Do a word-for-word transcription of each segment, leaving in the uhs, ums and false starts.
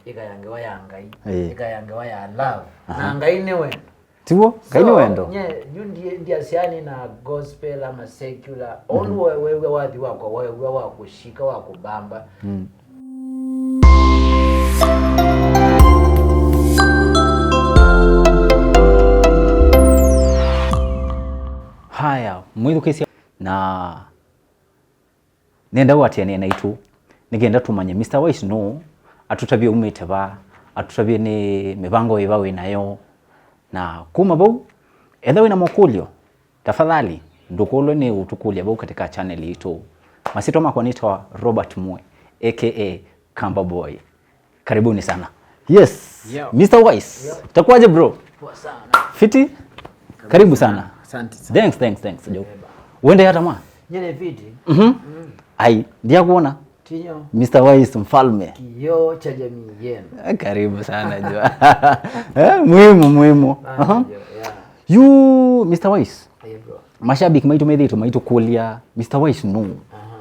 Ĩkaya ngewa ya Ngai. Ĩĩ. Ĩkaya ngewa ya love. Aha. Na Ngai nĩ wendo. Tiw'o? Ngai nĩ wendo. So, nye, yu ndie-, ndiasya nĩ na gospel ama secular. Mhm. Ũndũ we-, weew'a wathi wakwa, weew'a wa kũshika, wa kũbamba. Mm. Haya, mwĩthukĩsya na nenda ũatĩanĩe naitũ nĩ kenda tũmanye Mister Wise nũũ, atũtavye aumĩte va, atũtavye nĩ mĩvango yĩva wĩ nayo. Na kuma vau, ethĩwa wĩ na makũlyo, tafadhali ndũkũlwe nĩ ũtũkũlya vau katika channel yitũ. Masyĩtwa makwa nĩtawa Robert Mue, A K A Kamba Boy. Karibuni sana. Yes. Yo. Mister Wise. Yo. Takwaje, bro? Poa sana. Fiti? Karibu sana. Asante sana. Thanks, thanks, thanks, jo. Eba. Wende hata mwa? Nyene fiti. Mhm. Mm. Ai, ndiakuona. Tinyo. Mister Wise mfalme. Kioo cha jamii yenu. Eh, karibu sana, jo. Eh, muhimu, muhimu. Ah, aha. Yo, yeah. You, Mister Wise. Yeah, bro. Mashabiki maitũ methĩĩtwe maitũkũlya, Mister Wise nũũ? Aha.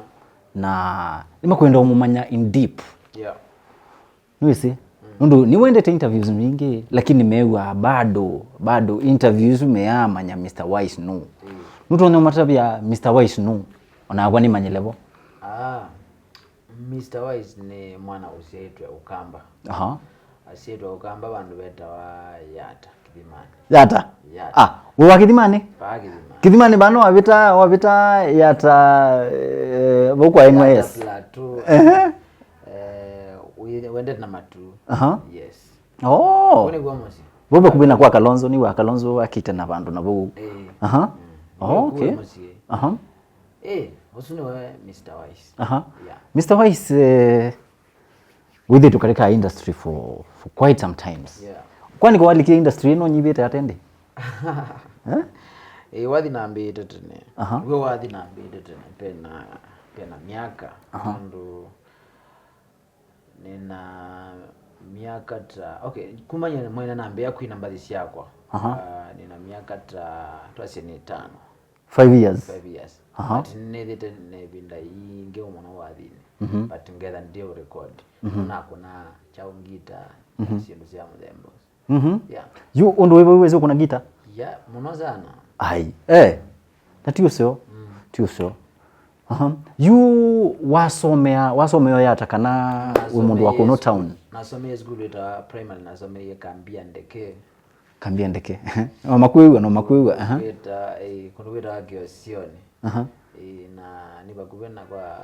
Na nĩmakwenda ũmũmanya in deep. Yeah. Nĩwĩsĩ? Mm. Nũndũ nĩwendete interviews nyingĩ, lakini meew'aa bado, bado interviews meamanya Mister Wise nũũ. Mm. Nũtonya ũmatavya Mister Wise nũũ, onakwa nĩmanyĩle vo. Ah, Mister Wise nĩ mwana ũsyaĩtwe Ũkamba. Aha. Asyaĩtwe Ũkamba vandũ vetawa Yata, Kĩthimani. Yata? Yata. Ah, wĩ wa Kĩthimani? Paa Kĩthimani. Kĩthimani vano wavĩta, wavĩta Yata, eh, vau kwa N Y S. Yata Plateau. Ehe. Eh, wi-, wendete na matu. Aha. Yes. Oh. Kũu nĩkw'o mũsyĩ. Vau vakuvĩ na kwa Kalonzo, nĩ wa Kalonzo akĩte na vandũ na vau. Eh. Aha. Mm. Oh, okay. Kũu mũsyĩ. Aha. Eh, ũsu nĩwe Mister Wise. Aha. Yeah. Mister Wise, eh, wĩthĩtwe katika industry for, for quite some times. Yeah. Kwani kwa walikia industry ĩno nyivĩte atendi? Eh? Eh, wathi nambĩte tene. Aha. W'o wathi nambĩte tene, pena, pena myaka. Aha. Tondũ nĩna myaka ta, okay, kuma nyene mwene nambĩa kwina mbathi syakwa. Aha. Ah, nĩna myaka ta, twasye nĩ ĩtano. Five years? Five years. Aha. But nĩthĩte na ĩvinda yingĩ mũno wathinĩ. Mhm. But ngetha ndio record. Mhm. Nakũna kyaũ ngita, mhm, syĩndũ sya mũthemba ũsu. Mhm. Yeah. Yu ũndũ wĩ vau wĩsĩ ũkũna ngita? Yeah, mũno sana. Ai. Eh. Na ti ũseo. Mm. Ti ũseo. Aha. Yu wasomea, wasomea Yata kana wĩ mũndũ wa kũno town? Nasomea school ĩtawa primary, nasomeie Kambia Ndeke. Kambia Ndeke. No makwĩw'a, no makwĩw'a. Aha. Wĩta, eh, kũndũ kwĩtawa Kĩosionĩ. Aha. Eh, na nĩ vakuvĩ na kwa,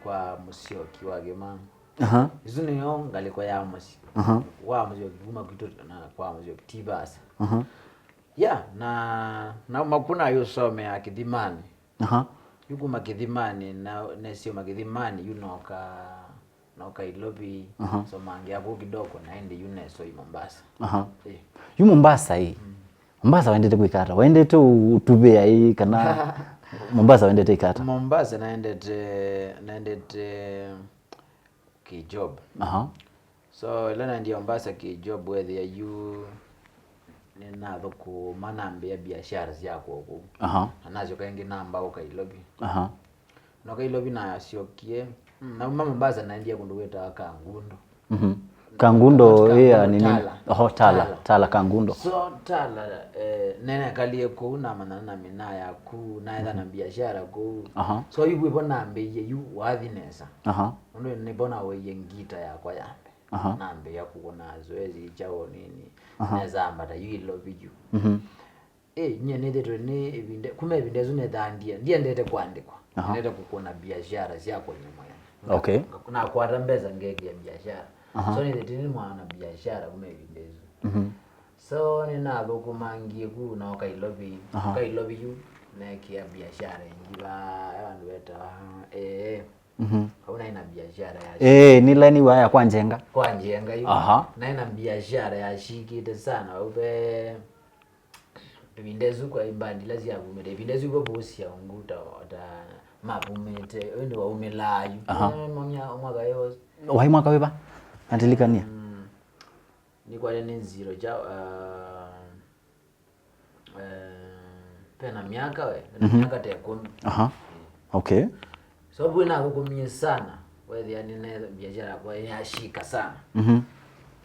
kwa Mũsyoki wa Kĩmang'u. Aha. Isu nĩyo ngalĩko ya mũsyĩ. Aha. Wa Mũsyoki kuma kwitũ na kwa Mũsyoki ti vasa. Aha. Yeah, na, na makuna yusomea Kĩthimani. Aha. Yu kuma Kĩthimani, na nesoma Kĩthimani, yu noka, noka Ilovi, aha, somangia kuu kidogo, na ĩndĩ yu nesoi Mombasa. Aha. Eh. Yu Mombasa ĩ. Mm. Mombasa wendete kwĩka ata? Wendete ũ-, ũtuvĩa ĩ kana Mombasa wendete ĩka ata? Mombasa naendete, naendete ki-job. Aha. So, ĩla naendie Mombasa ki-job, weethĩa yu nĩnathũkũma nambĩa biashara syakwa kũu. Aha. Na nasyoka ĩngĩ nambaũka Ilovi. Aha. Noka Ilovi nasyokie, mm, nauma Mombasa naendie kũndũ kwĩtawa Kangundo. Mhm. Kangundo, not Kangundo, ĩa, nini? Tala. Oho, Tala, Tala. Tala Kangundo. So, Tala, eh, nenekalie kũu, namanyana na mĩnaa ya kũu, naetha na biashara kũu. Aha. So, yu vwĩvo nambĩie yu wathi nesa. Aha. Ũndũ nĩvo naweie ngita yakwa ya mbee. Aha. Nambĩĩa kũkũna zoezi kyaũ nini. Aha. Nesa ambata yu Ilovi yu. Mhm. Ĩ, nyie nĩthĩtwe nĩ ĩvinda, kuma ĩvinda ĩsu nĩthaa ndie-, ndiendete kũandĩkwa. Aha. Nendete kũkũna biashara syakwa nyie mwene. Okay. Nga-, nakwata mbesa ngekĩa biashara. Aha. So nĩthĩtwe nĩ mwana biashara kuma ĩvinda ĩsu. Mhm. So nĩnathũkũmangie ku na ũka Ilovi. Aha. Ũka Ilovi yu, neekĩa biashara ĩngĩ va, e vandũ vetawa, eh, mhm, kau naĩ na biashara ya, eh, nĩ laini wa ya kwa njenga. Kwa njenga yu. Aha. Naĩ na biashara ya shikite sana, upe Ĩvinda ĩsu kwa mbandi ila syavumĩte, ĩvinda ĩsu ivovusya ungu ta, ta mavumĩte, ĩndĩ waumĩlaa yu. Aha. Eh, mamya mwaka yo. Waĩ mwaka wĩva? Natilikanie. Mm, nĩkwate nĩ zero kya, uh, uh, pena myaka we, pena, mhm, myaka ta ĩkũmi. Aha. Okay. So, vwĩ nathũkũmie sana. Wethĩa nĩ na biashara yakwa yashika sana. Mhm.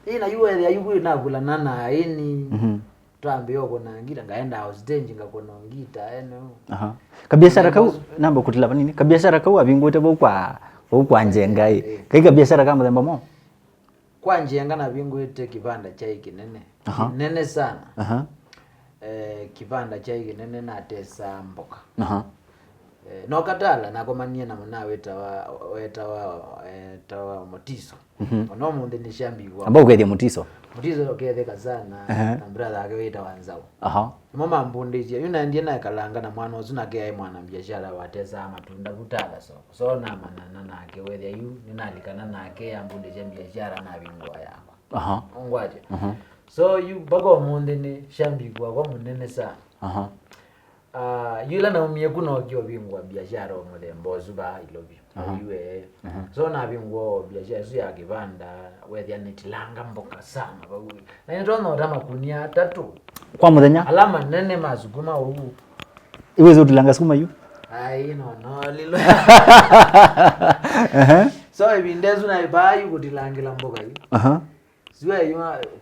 Ĩ na yu wethĩa yu kwĩ nakũlana na aini. Mhm. Twambĩĩa ũkũna ngita, ngaenda stage ngakũna ngita ene. Aha. Kabiashara kau, namba kũtila vanini. Kabiashara kau avingũĩte vau kwa, vau kwa Njenga ĩ. Eh. Kai kabiashara ka mũthemba mwaũ? Kwa Njenga navingũĩte kĩvanda kyaĩ kĩnene. Aha. Kĩnene sana. Aha. Eh, kĩvanda kyaĩ kĩnene, natesaa mboka. Aha. Eh, nokatala nakomanie na mũna wĩtawa, wĩtawa, wĩtawa Mũtiso. Mhm. Ona ũmũnthĩ nĩsyambĩĩwa. Amba ũkethĩa Mũtiso? Mũtiso ũketheka sana. Aha. Na brother wake wĩtawa Nzau. Aha. Nĩmo mambundĩisye. Yu naendie naekalanga na mwana ũsu, nake aĩ mwana biashara watesaa matunda vu Tala soko. So namanana nake, wethĩa yu nĩnalikana nake, ambundĩsya biashara navingũa yakwa. Aha. Ũngwatya. Aha. So yu mpaka ũmũnthĩ nĩ shabiki wakwa mũnene sana. Aha. Ah, yu ĩla naumie ku nookie ũvingũa biashara o mũthemba ũsu vaa Ilovi. Aha. Yu, eh. Aha. So navingũa o biashara ĩsu ya kĩvanda, wethĩa nĩtilanga mboka sana vau. Na nĩtonyota makunia atatũ. Kwa mũthenya? Ala manene ma sukuma ũu. Iwezi ũtilanga sukuma yu? Ai, no, no, lilo. Aha. So ĩvinda ĩsu naĩ vaa yu kũtilangĩla mboka yu. Aha. Sio yu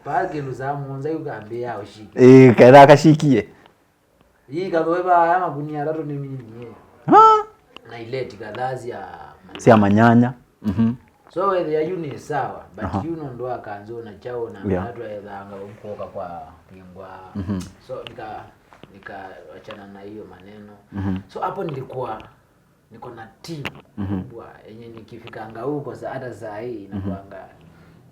vaa kĩndũ saa mũonza yu kambĩĩa ũshiki. Ĩĩ, ketha akashikie. Ii kathũe vaa aya makunia atatũ nĩ mini. Ha? Na ileti kadhaa sya manyanya. Sya manyanya. Mhm. So wethĩa yu nĩ sawa, but aha, yu nũndũ wa kanzũ na kyaũ na, yeah, mara twaethanga kũka kwa vingwa. Mhm. So nika, nikawachana na hiyo maneno. Mhm. So hapo nilikuwa niko na team, mhm, kubwa yenye nikifikanga huko sa-, hata saa hii, mhm, inakuanga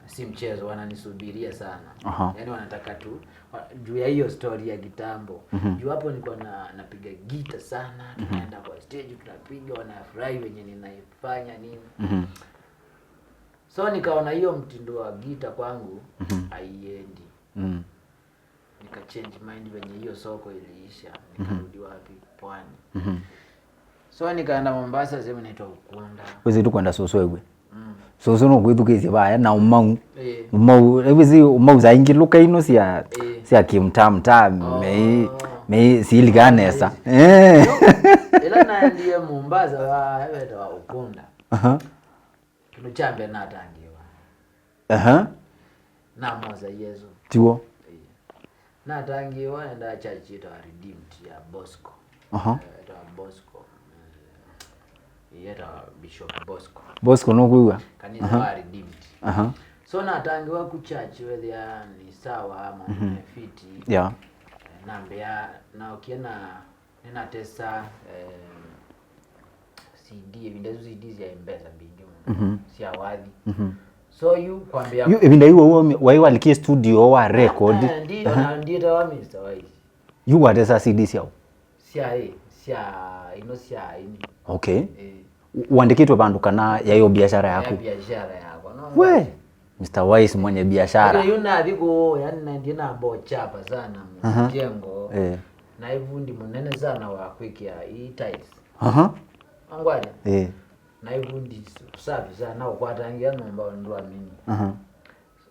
si mchezo, wananisubiria sana. Aha. Yaani wanataka tu wa-, juu ya hiyo story ya kitambo. Mhm. Juu hapo nilikuwa na, napiga gita sana, mhm, tunaenda kwa stage tunapiga, wanafurahi wenye ninaifanya nini. Mhm. So nikaona hiyo mtindo wa gita kwangu, mhm, haiendi. Mm. Nika change mind venye hiyo soko iliisha, mhm, nikarudi wapi? Pwani. Mhm. So nikaenda Mombasa, sehemu inaitwa Ukunda. Wĩsĩ tũkwenda sũsũ ewe. Mm. Sũsũ nũkwĩthukĩĩsye vaya na ũmau. Eh. Ũmau, wĩsĩ ũmau saa ingĩ lũka ino sya, eh, sya kĩmtamta, oh, mei, mei siilikaa nesa. Eh. Ĩla naendie Mombasa, vaya vetawa Ukunda. Aha. Kĩndũ kya mbee natangĩĩwa. Aha. Namosa Yesũ. Tiw'o? Ĩĩ. Natangĩĩwa, nendaa church yĩtawa Redeemed ya Bosco. Aha. Eh, yĩtawa Bosco. Eh, yĩtawa Bishop Bosco. Bosco nũkwĩw'a? Kanisa, aha, wa Redeemed. Aha. So natangĩĩwa ku church, wethĩa nĩ sawa, maũndũ, mhm, me fiti. Yeah. Eh, nambĩa, naokie na Nĩnatesa, eh, C D, ĩvinda ĩsu C D syaĩ mbesa mbingĩ mũno, mhm, sya wathi. Mhm. So yu kwambĩa yu, ĩvinda yu waĩ, waĩ walikie studio wa record? Ah, ndi, aha, ona ndiĩtawa Mister Wise. Yu watesa C D syaũ? Sya ĩ, sya ino sya aini. Okay. Eh. U-, uandĩkĩtwe vandũ kana yaĩ o biashara yaku? Ya biashara yakwa, no? We, Mister Wise mwenye biashara. Yu nathi kũũ, yani naendie namba ũchapa sana, aha, mjengo. Eh. Naĩ vundi mũnene sana wa kwĩkĩa ii tiles. Aha. Angwanya? Eh. Naĩ vundi safi sana, ũkwatangia nyũmba ũndũ wa mini. Aha.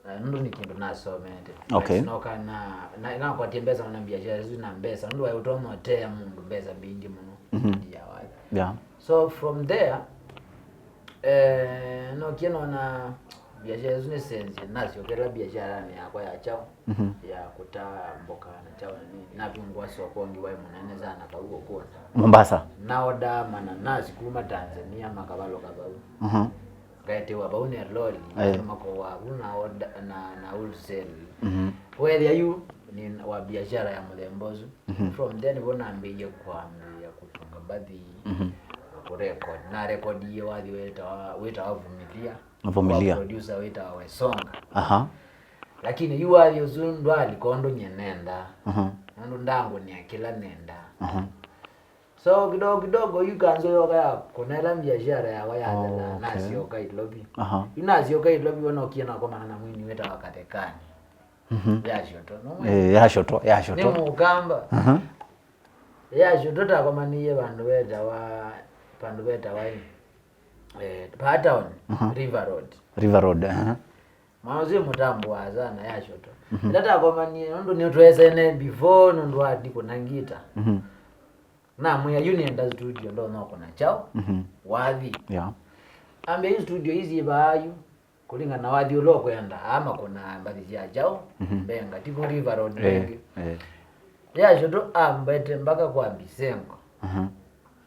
Na nũndũ nĩ kĩndũ nasomete. Okay. Noka na, na, nakwatie mbesa na biashara isu na mbesa. Nũndũ waĩ ũtonya ũtea mũndũ mbesa mbingĩ mũno. Mhm. Hĩndĩ ya wathi. Yeah. So from there, eh, nokie nona biashara isu nĩsenzie, nasyokela biasharanĩ yakwa ya kyaũ, mhm, ya kũta mboka na kyaũ na nini. Navingũa soko ũngĩ waĩ mũnene sana kau Ukunda. Mombasa. Naoda mananasi kuma Tanzania makavalũka vau. Mhm. Ngaetewa vau nĩ loli, eh, andũ makowa vu na order, na, na wholesale. Mhm. Wethĩa yu nĩ wa biashara ya mũthemba ũsu. Mhm. From there nĩvo nambĩĩie kwambĩĩa kũtunga mbathi, mhm, na kũrecord. Na rekodie wathi wĩtawa, wĩtawa Vumilia. Vumilia. Kwa producer wĩtawa Wesonga. Aha. Lakini yu wathi ũsu ndwalika ũndũ nye nenda. Mhm. Nũndũ ndangũnĩa kĩla nenda. Mhm. So kidogo kidogo yu kanzũ yoka ya kũnela biashara yakwa yathela, oh, okay, nasyoka Ilovi. Aha. Yu nasyoka Ilovi, wanokie nakomana na mwini wĩtawa Katekani. Mhm. Ya Shoto, no mwini? Eh, ya Shoto, ya Shoto. Nĩ Mũkamba. Aha. Ya Shoto takomanĩie vandũ vetawa, vandũ vetawa ĩ, eh, pa town, aha, River Road. River Road, aha. Mwana ũsu mũtambo wa sana ya Shoto. Mhm. Ĩla takomanie, nũndũ nĩtwesene before, nũndũ wa ndikũna ngita. Mhm. Namwĩa, "Yu nĩenda studio, ndonya ũkũna kyaũ, mhm, wathi." Yeah. Ambĩa yu studio ii syĩ vaa yu, kũlingana na wathi ũla ũkwenda, aa makũnaa mbathi sya kyaũ, mhm, Mbenga, ti kũ River Road, eh, ĩngĩ. Eh. Yasyoto ambete mpaka kwa Bisengo. Mhm.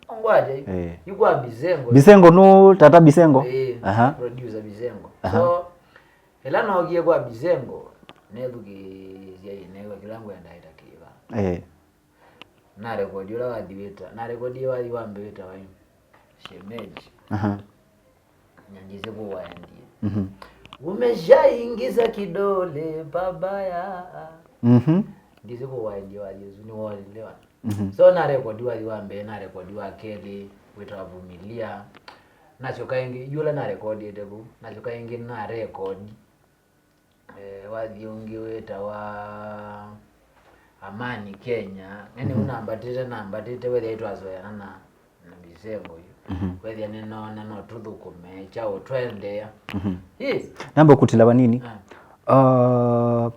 Ongwaja, eh, yu kwa Bisengo. Bisengo nũ tata Bisengo? Eh, aha, producer Bisengo. Aha. So, ĩla nookie kwa Bisengo, nethukĩĩsya ĩnewa kĩla ngwenda ĩta kĩva. Eh. Narekodi ũla wathi wĩta, narekodi wathi wa mbee wĩtawa ĩ, Shemeji. Aha. Na ndisĩ kũwaendie. Mhm. Umeshaingiza kidole pabaya. Mhm. Ndisĩ kũwaendie wathi ũsu nĩwolile wa. Mhm. So narekodi wathi wa mbee, narekodi wa kelĩ wĩtawa Vumilia. Nasyoka ĩngĩ, yu ũla narekodiĩte kũu, nasyoka ĩngĩ narekodi. Eh, wathi ũngĩ wĩtawa Amani Kenya. Nĩ, mhm, nambatĩte, nambatĩte, wethĩa itwazoeana na, na Bisengo yu. Mhm. Wethĩa nĩnoona no tũthũkũme kyaũ twendeea. Mhm. Ĩ. Namba kũtila vanini. Ah. Uh,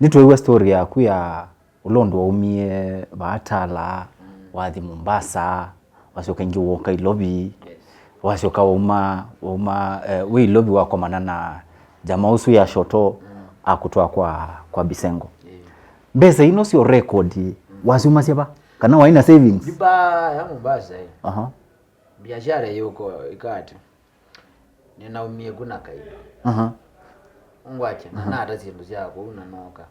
nĩtwĩw'a story yaku ya ũla ũndũ waumie vaa Tala, mm, wathi Mombasa, wasyoka ĩngĩ woka Ilovi, yes, wasyoka wauma, wauma, eh, wĩ Ilovi wakomana na jamaa ũsu ya Shoto, mm, akũtwaa kwa, kwa Bisengo. Yeah. Mbesa ino syo record, mm, wasyumasya va? Kana waĩ na savings? Nyumba ya Mombasa, eh. Aha. Biashara yuko ikati. Nĩnaumie ku na kaindo. Aha. Ngwakya, na, aha, nata syĩndũ sya kũu na nooka.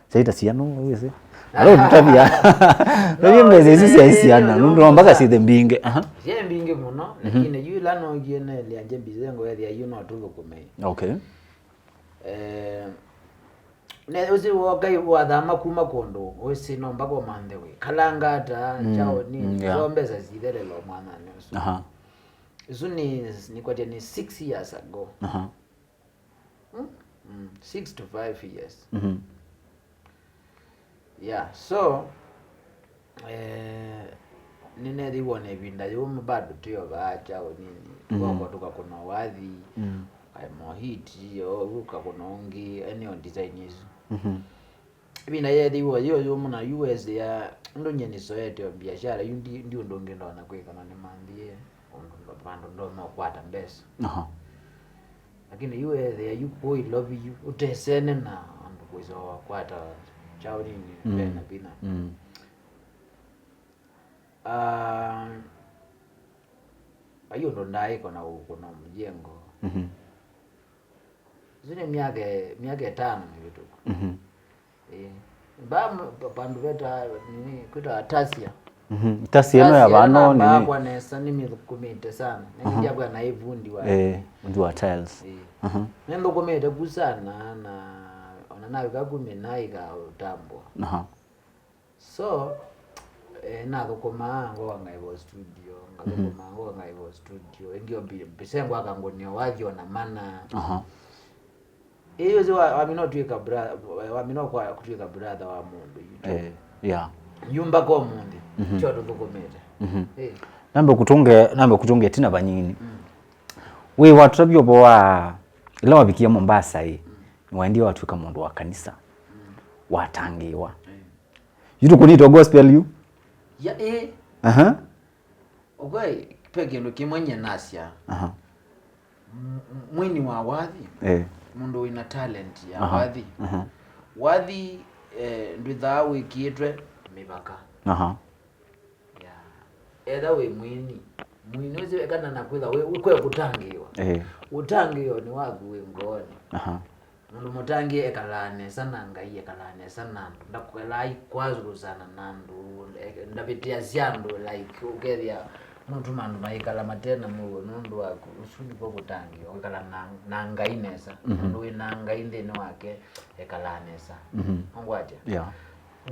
Syaita siana, wĩsĩ. Alo tutavia. Navyo mbesa isu syaĩ siana, nũndũ no mpaka syĩthe mbingĩ. Aha. Syaĩ mbingĩ mũno, mhm, lakini yu ĩla nookie nelya nje Bisengo ethĩa yu no tũthũkũme. Okay. Eh, ne, ũsĩ wokai wathama kuma kũndũ, ũsĩ no mpaka ũmanthe wĩ kalanga ata, mm, kyaũ nini, mm, yeah, so mbesa sithelelo mwananĩ ũsu. Aha. Isu ni, nikwatya ni six years ago. Aha. Hmm? Mm, six to five years. Mhm. Yeah, so, eh, nĩneethĩiwe na ĩvinda yũmũ bado twĩ o vaa kyaũ nini. Mhm. Tũkakwa tũkakũna wathi, mm, kaĩ mohiti, o, ũkakũna ũngĩ, yani o design isu. Mhm. Ĩvinda yeethĩiwe yĩ o yũmũ na yu wesĩa, ũndũ nyie nĩsoete o biashara, yu ndi, ndi ũndũ ũngĩ ndonya kwĩka, no nĩmanthie ũndũ ndo-, vandũ ndonya ũkwata mbesa. Aha. Lakini yu weethĩa yu kũu Ilovi yu, ũtesene na andũ kwĩsa wakwata kyaũ nini, mm, mbee na vinya. Mm. Ah, vai ũndũ ndaaĩkwa na ũkũna mũjengo. Mhm. Isu nĩ myaka, myaka ĩtano mĩvĩtũku. Mhm. Ĩĩ. Mbaa m-, pa-, pandũ veta, nini, kwĩtawa Tasia. Mhm. Tasia ĩno ya Tasia vano nambaa nini? Kwa nesa, nĩmĩthũkũmĩte sana. Mhm. Nĩndiavwa na ĩvundi wa. Eh, fundi wa tiles. Ĩĩ. Mhm. Nĩnthũkũmĩte ku sana, na ona navika ku mĩna ĩkaũtambwa. Aha. So, eh, nathũkũmaa ngoka ngaĩva studio, ngathũkũmaa ngoka ngaĩva studio. Ĩngĩ o Bi-, Bisengo akangũnĩa wathi ona mana. Aha. Ĩĩ, ũsĩ wa, wamina ũtw'ĩka bra-, wamina kwa kũtw'ĩka brother wa mũndũ yu. Eh, yeah. Yu mpaka ũmũnthĩ, mhm, kyo tũthũkũmĩte. Mhm. Eh. Nambe kũtũnge, nambe kũtũnge tina vanyini. Mm. Wĩ watũtavya ũvoo wa ĩla wavikie Mombasa ĩ, mm, nĩwaendie watw'ĩka mũndũ wa kanisa. Mm. Watangĩĩwa. Eh. Yu tũkũnĩtwe gospel yu? Ya, ĩĩ. Aha. Ũkwai, ve kĩndũ kĩmwe nyie nasya. Aha. M-, m-, mwini wa wathi, eh, mũndũ wĩna talent ya, aha, wathi. Aha. Wathi, eh, ndwĩthaa wĩkĩĩtwe mĩvaka. Aha. Ya. Etha wĩ mwini, mwini ũcio ekana na kwĩtha wĩ, wĩ kwe kũtangĩĩwa. Eh. Ũtangĩĩo nĩ waku wĩ ngoonĩ. Aha. Mũndũ mũtangĩĩe ekalaa nesa na Ngai, ekalaa nesa na andũ. Ndakwelaa ikwazũlũsana na andũ, e-, ndavĩtĩasya andũ, like, ũkethĩa nũtuma andũ maikala mate na mũuo nũndũ waku. Ũsu nĩkw'o kũtangĩĩwa, kwĩkala na, na Ngai nesa. Mhm. Mũndũ wĩ na Ngai nthĩnĩ wake ekalaa nesa. Mhm. Ũngwatya? Yeah.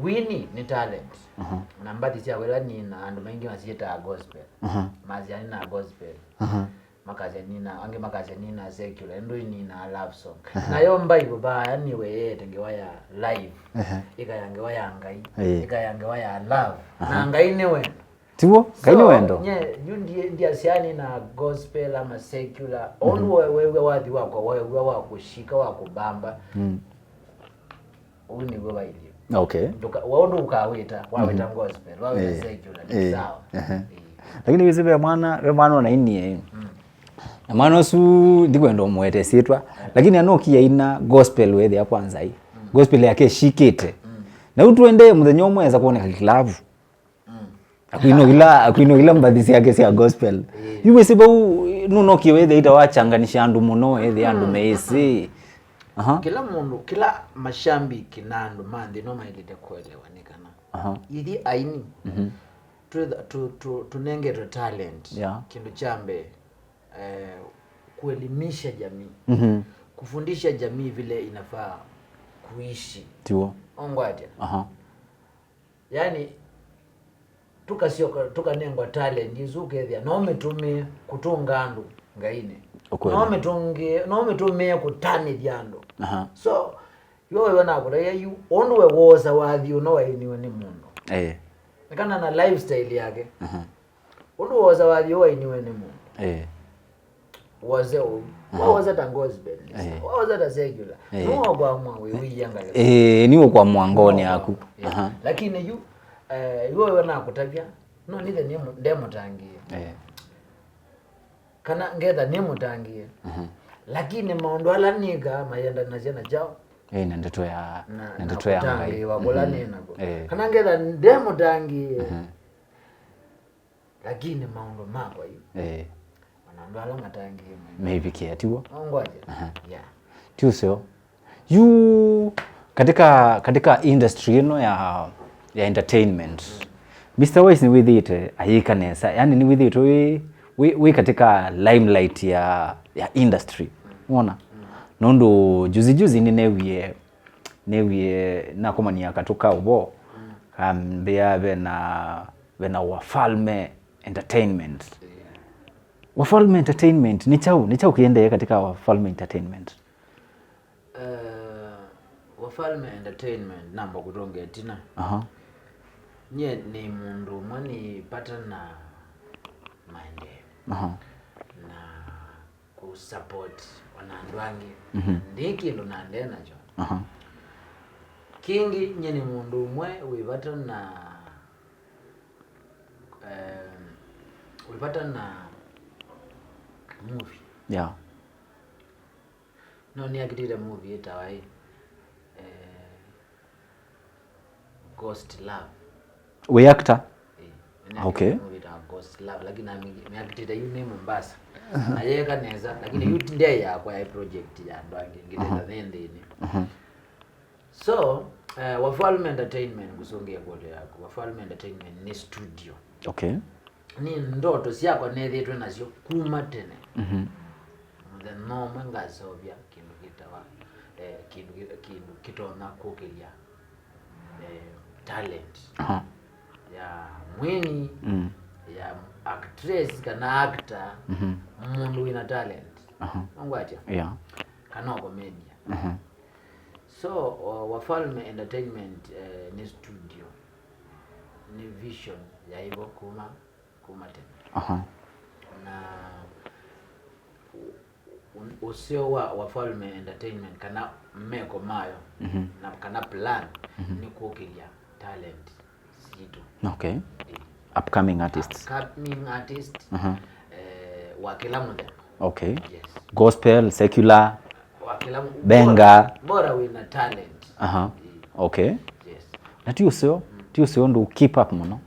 Wini nĩ talent. Mhm. Na mbathi sya wĩla nina andũ maingĩ masyĩtaa gospel. Mhm. Masya nina gospel. Mhm. Makasya nina, angĩ makasya nina secular, ĩndĩ nina love song. Aha. Nayo mbaibũ vaa nĩwe yeete ngewa ya live. Ehe. Ĩkaya ngewa ya Ngai. Ĩĩ. Ĩkaya ngewa ya love. Aha. Na Ngai nĩ wendo. Tiw'o? Ngai nĩ wendo. So, nye, yu ndie-, ndiasya nina gospel ama secular. Mhm. Ũndũ we-, wew'a wathi wakwa, wew'a wa kũshika, wa kũbamba. Mm. Ũu nĩw'o vailyĩ. Okay. Ndũka-, wa ũndũ ũkawĩta, wawĩta, mhm, gospel, wawĩta, eh, secular, nĩ, eh, sawa. Ehe. Eh. Lakini wĩsĩ ve mwana, ve mwana ũnainie. Mm. Na mwana ũsu ndikwenda ũmũete syĩtwa, lakini anokia ina gospel wethĩa kwanza ĩ. Gospel yake ĩshikĩte. Na yu tuendee mũthenya ũmwe eza kuoneka kilavu. Akwinũkĩla, akwinũkĩla mbathi syake sya gospel. Yu wĩsĩ vau nũnokie wethĩa ita wachanganisha andũ mũno, wethĩa andũ meĩsĩ. Aha. Kĩla mũndũ, kĩla mashambiki na andũ ma nthĩ ĩno maĩlĩte kũelewa nĩ kana Aha. Ithyĩ aini, Mhm. twĩ- tũ- tũ- tũnengetwe talent, Yeah. kĩndũ kya mbee, eh, kuelimisha jamii, Mhm. kufundisha jamii vile inafaa kuishi. Tiwo. Ongwatya. Aha. Yaani, tukasyoka, tukanengwa talent isu, ũkethĩa no mĩtũmĩe kũtũnga andũ Ngainĩ. Ũkweli. No mĩtũngĩe, no mĩtũmĩe kũtanĩthya andũ. Aha. So, Yo wewe nakũtaia yu, ũndũ we wosa wathi ũno wainiwe nĩ mũndũ. Eh. Nĩ kana na lifestyle yake. Mhm. Ũndũ wosa wathi ũno wainiwe nĩ mũndũ. Eh. Wose ũu. Aha. Wawosa ta gospel. Eh. Wawosa ta secular. Eh. Nĩ ũkwamwa wĩ wĩia ngalĩ. Eh, nĩ ũkwamwa ngoni yaku. Yeah. Aha. Lakini yu, eh, yu wewe nakũtavya, no nithe nĩ mu- ndemũtangĩe. Eh. Kana ngetha nĩmũtangĩe. Mhm. Lakini maũndũ ala nĩkaa mayendanasya na kyaũ? Eh, na ndeto ya, na, na ndeto ya Ngai. Kũtangĩĩwa kũla Mhm. nĩ nakw'o. Eh. Kana ngetha ndemũtangĩe. Mhm. Lakini maũndũ makwa yu. Eh. Ona andũ ala matangĩe mai. Mevikĩa tiwo. Ongwaja. Aha. Yeah. Ti ũseo. Yu katika, katika industry ĩno ya, ya entertainment, Mister Wise nĩwĩthĩĩte ayĩka nesa, yani nĩwĩthĩĩtwe wĩ, wĩ, wĩ katika limelight ya, ya industry. Wona? Nũndũ juzi juzi nĩnewie, newie nakomania katũ ka ũvoo, kambĩa vena, vena Wafalme Entertainment. Wafalme Entertainment, nĩ kyaũ, nĩ kyaũ kĩendee katika Wafalme Entertainment? Eh, Wafalme Entertainment namba kũtũnga ĩtina. Aha. Nyie nĩ mũndũ ũmwe nĩ vata na maendeeo. Aha. Na kũ support ona andũ angĩ. Mhm. Ndĩ kĩndũ na ndee nakyo. Aha. Kĩngĩ, nyie nĩ mũndũ ũmwe wĩ vata na, eh, wĩ vata na movie. Yeah. No nĩakitĩte movie ĩtawa ĩ, eh, Ghost Love. Wĩ actor? Eh, nĩakitĩte Okay. movie ĩtawa Ghost Love, lakini nĩakitĩte yu nĩ Mombasa. Aha. Na yeka nesa, lakini Mhm. yu ti ndee yakwa, ya project ya andũ angĩ, ngitĩta Aha. nĩ nthĩnĩ. Mhm. So, eh, Wafalme Entertainment, ngũsũngĩa ĩkũlyo yaku. Wafalme Entertainment nĩ studio. Okay. Nĩ ndoto syakwa nethĩĩtwe nasyo kuma tene. Mhm. Mũthenya ũmwe ngaseũvya kĩndũ kĩtawa, eh, kĩndũ kĩ- kĩndũ kĩtonya kũkĩlya, eh, talent Aha. ya mwini, Mm. ya actress kana actor, Mhm. mũndũ wĩna talent. Aha. Wangwatya? Yeah. Kana o comedian. Mhm. So, o, Wafalme Entertainment, eh, nĩ studio, nĩ vision ya ĩvo kuma, kuma tene. Aha. Na ũ- ũ- ũseo wa Wafalme Entertainment kana meko mayo, Mhm. na kana plan, Mhm. nĩ kũkĩlya talent sitũ. Okay. Eh. Upcoming artists. Upcoming artist, Aha. eh, wa kĩla mũthemba. Okay. Yes. Gospel, secular, Wa kĩla mu- Benga. Bora, bora wĩna talent. Aha. Eh. Okay. Yes. Na ti ũseo, Mm. ti ũseo ndũ keep up mũno.